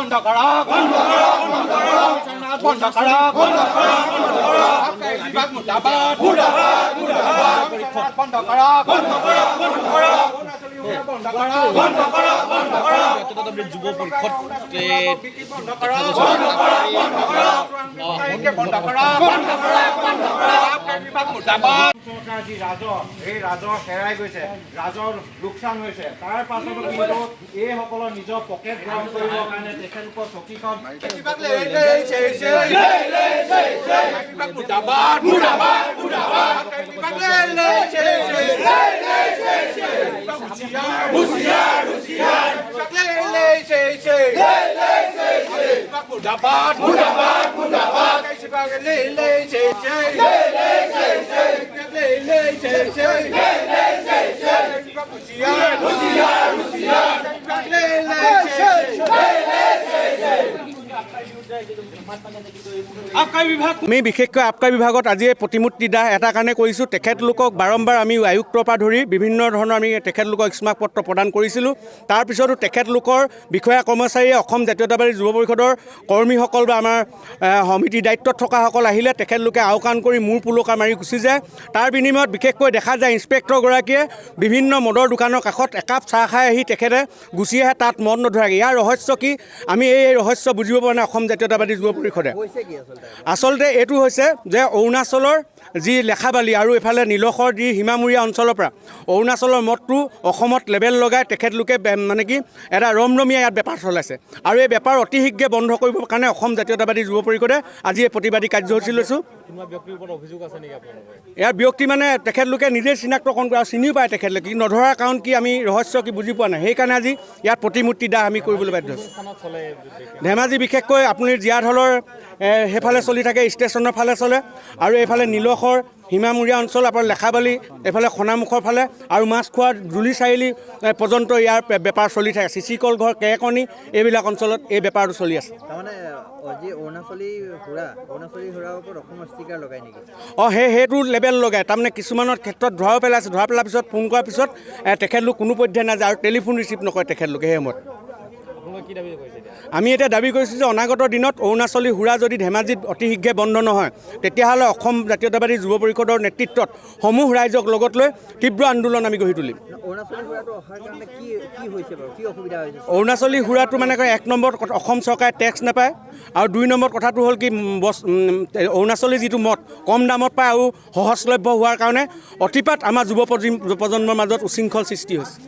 বন্ধ কৰক, বন্ধ কৰক, বন্ধ কৰক। বন্ধ কৰক, বন্ধ কৰক, বন্ধ কৰক। আবকাৰী বিভাগ মুৰ্দাবাদ, মুৰ্দাবাদ, মুৰ্দাবাদ। বন্ধ কৰক, বন্ধ কৰক, বন্ধ কৰক। বন্ধ কৰক, বন্ধ কৰক, বন্ধ কৰক। জাতীয়তাবাদী যুৱ পৰিষদ বন্ধ কৰক, বন্ধ কৰক, বন্ধ কৰক। বন্ধ কৰক, বন্ধ কৰক, বন্ধ কৰক। আবকাৰী বিভাগ মুৰ্দাবাদ। চৰকাৰ যি ৰাজহ, সেই ৰাজহ হেৰাই গৈছে, ৰাজহৰ লোকচান হৈছে। তাৰ পাছতো কিন্তু এইসকলৰ নিজৰ পকেট গৰম কৰিবৰ কাৰণে তেখেতলোকৰ চকীখন বিভাগ লে লে চে চে লে লে চে চে। বিভাগ মুৰ্দাবাদ, মুৰ্দাবাদ, মুৰ্দাবাদ। বিভাগ লে লে চে চে লে লে চে চে। হুঁচিয়াৰ, হুঁচিয়াৰ, হুঁচিয়াৰ। বিভাগ লে লে চে চে লে লে চে চে। বিভাগ মুৰ্দাবাদ, মুৰ্দাবাদ, মুৰ্দাবাদ। বিভাগ লে লে চে চে লে লে চে চে। বিভাগ লে লে চে চে লে লে চে চে। বিভাগ হুঁচিয়াৰ, হুঁচিয়াৰ, হুঁচিয়াৰ। বিভাগ লে লে চে চে লে লে চে চে। আমি বিশেষকৈ আবকাৰী বিভাগত আজি এই প্ৰতিমূৰ্তি দাহ এটা কাৰণে কৰিছোঁ। তেখেতলোকক বাৰম্বাৰ আমি আয়ুক্তৰ পৰা ধৰি বিভিন্ন ধৰণৰ আমি তেখেতলোকক স্মাৰকপত্ৰ প্ৰদান কৰিছিলোঁ। তাৰপিছতো তেখেতলোকৰ বিষয়া কৰ্মচাৰীয়ে অসম জাতীয়তাবাদী যুৱ পৰিষদৰ কৰ্মীসকল বা আমাৰ সমিতিৰ দায়িত্বত থকাসকল আহিলে তেখেতলোকে আওকাণ কৰি মূৰ পোলকা মাৰি গুচি যায়। তাৰ বিনিময়ত বিশেষকৈ দেখা যায় ইনস্পেক্টৰগৰাকীয়ে বিভিন্ন মদৰ দোকানৰ কাষত একাপ চাহ খাই আহি তেখেতে গুচি আহে, তাত মদ নধৰাকৈ। ইয়াৰ ৰহস্য কি, আমি এই ৰহস্য বুজিব পৰা নাই অসম জাতীয়তাবাদী যুৱ পৰিষদে। আচলতে এইটো হৈছে যে অৰুণাচলৰ যি লেখাবালি আৰু এইফালে নিলখৰ যি সীমামূৰীয়া অঞ্চলৰ পৰা অৰুণাচলৰ মদটো অসমত লেবেল লগাই তেখেতলোকে মানে কি এটা ৰমৰমীয়া ইয়াত বেপাৰ চলাইছে আৰু এই বেপাৰ অতি শীঘ্ৰে বন্ধ কৰিবৰ কাৰণে অসম জাতীয়তাবাদী যুৱ পৰিষদে আজি এই প্ৰতিবাদী কাৰ্যসূচী লৈছোঁ। ইয়াৰ ব্যক্তি মানে তেখেতলোকে নিজেই চিনাক্তকৰণ কৰে আৰু চিনিও পায় তেখেতলোকে, কিন্তু নধৰাৰ কাৰণ কি, আমি ৰহস্য কি বুজি পোৱা নাই। সেইকাৰণে আজি ইয়াত প্ৰতিমূৰ্তি দাহ আমি কৰিবলৈ বাধ্য হৈছোঁ। ধেমাজি বিশেষকৈ আপুনি জীয়াঢলৰ সেইফালে চলি থাকে, ষ্টেচনৰ ফালে চলে আৰু এইফালে নিলখৰ সীমামূৰীয়া অঞ্চল আপোনাৰ লেখাবালি, এইফালে খনামুখৰ ফালে আৰু মাছখোৱা জুলি চাৰিআলি পৰ্যন্ত ইয়াৰ বেপাৰ চলি থাকে। চিচি কলঘৰ, কেকনি এইবিলাক অঞ্চলত এই বেপাৰটো চলি আছে। তাৰমানে যি অৰুণাচলী সুৰা, অৰুণাচলী সুৰাৰ ওপৰত অসমৰ ষ্টিকাৰ লগাই নেকি? অঁ, সেইটো লেবেল লগায়। তাৰমানে কিছুমানৰ ক্ষেত্ৰত ধৰাও পেলাইছে। ধৰা পেলাৰ পিছত ফোন কৰাৰ পিছত তেখেতলোক কোনো পধ্যে নাযায় আৰু টেলিফোন ৰিচিভ নকৰে তেখেতলোকে সেই সময়ত। আমি এতিয়া দাবী কৰিছোঁ যে অনাগত দিনত অৰুণাচলী সুৰা যদি ধেমাজিত অতি শীঘ্ৰে বন্ধ নহয়, তেতিয়াহ'লে অসম জাতীয়তাবাদী যুৱ পৰিষদৰ নেতৃত্বত সমূহ ৰাইজক লগত লৈ তীব্ৰ আন্দোলন আমি গঢ়ি তুলিম। অৰুণাচলী সুৰাটো অহাৰ কাৰণে কি কি হৈছে বাৰু, কি অসুবিধা হৈছে? অৰুণাচলী সুৰাটো মানে কয়, এক নম্বৰ কথা অসম চৰকাৰে টেক্স নাপায় আৰু দুই নম্বৰ কথাটো হ'ল কি অৰুণাচলী যিটো মদ কম দামত পায় আৰু সহজলভ্য হোৱাৰ কাৰণে অতিপাত আমাৰ যুৱ প্ৰজন্মৰ মাজত উচ্ছৃংখল সৃষ্টি হৈছে।